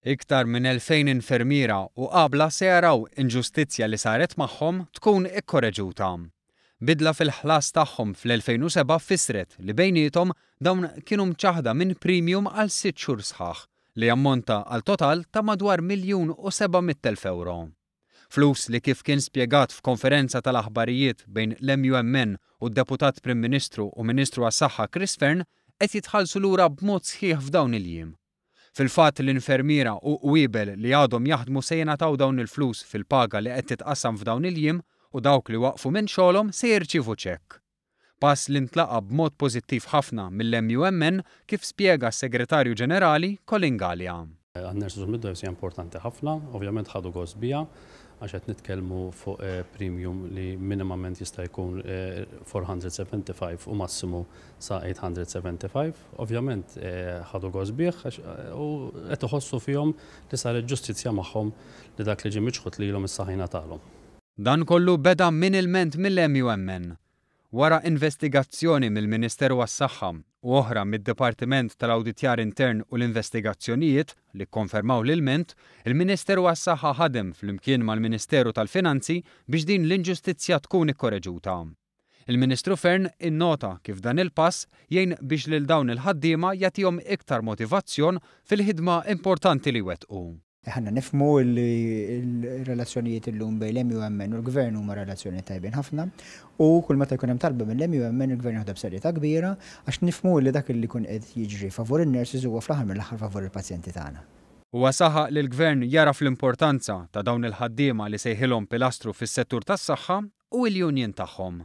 Iktar minn 2,000 infermiera u qabla se jaraw inġustizzja li saret magħhom tkun ikkoreġuta. Bidla fil-ħlas tagħhom fl-2007 fissret li bejniethom dawn kienu mċaħħda minn premium għal sitt xhur sħaħ, li jammonta għal total ta' madwar 1,700,000 ewro. Flus li kif kien spjegat f'konferenza tal-aħbarijiet bejn l-MUMN u d-Deputat Prim Ministru u Ministru għas-Saħħa Chris Fearne qed jitħallsu lura b'mod sħiħ f'dawn il-jiem. Fil-fatt l-infermiera u qwiebel li għadhom jaħdmu se jingħataw dawn il-flus fil-paga li qed titqassam f'dawn il-jiem u dawk li waqfu minn xogħolhom se jirċievu ċekk. Pass li ntlaqa' b'mod pożittiv ħafna mill-MUMN kif spjega s-Segretarju Ġenerali Colin Galea. Għan-nurses u l-midwives hija importanti ħafna, ovvjament ħadu gost biha għax qed nitkellmu fuq premium li minimament jista' jkun 475 u massimu sa 875. Ovvjament ħadu gost bih u qed iħossu fihom li saret ġustizzja magħhom li dak li ġie miċħud lilhom issa ħa jingħatalhom. Dan kollu beda minn ilment mill-MUMN. Wara investigazzjoni mill-Ministeru għas-Saħħa u oħra mid-Dipartiment tal-Awditjar Intern u l-Investigazzjonijiet li kkonfermaw l-ilment, il-Ministeru għas-Saħħa ħadem flimkien mal-Ministeru tal-Finanzi biex din l-inġustizzja tkun ikkoreġuta. Il-Ministru Fearne innota kif dan il-pass jgħin biex lil dawn il-ħaddiema jagħtihom iktar motivazzjon fil-ħidma importanti li jwettqu. Aħna nifhmu li r-relazzjonijiet illum bejn l-MUMN u l-Gvern huma relazzjonijiet tajbin ħafna u kull meta jkun hemm talba mill-MUMN il-Gvern jaħdem b'serjetà kbira għax nifhmu li dak li jkun qed jiġri favur in-nurses huwa fl-aħħar mill-aħħar favur il-pazjenti tagħna. Huwa saħaq li l-Gvern jagħraf l-importanza ta' dawn il-ħaddiema li sejħilhom pilastru fis-settur tas-saħħa u l-union tagħhom.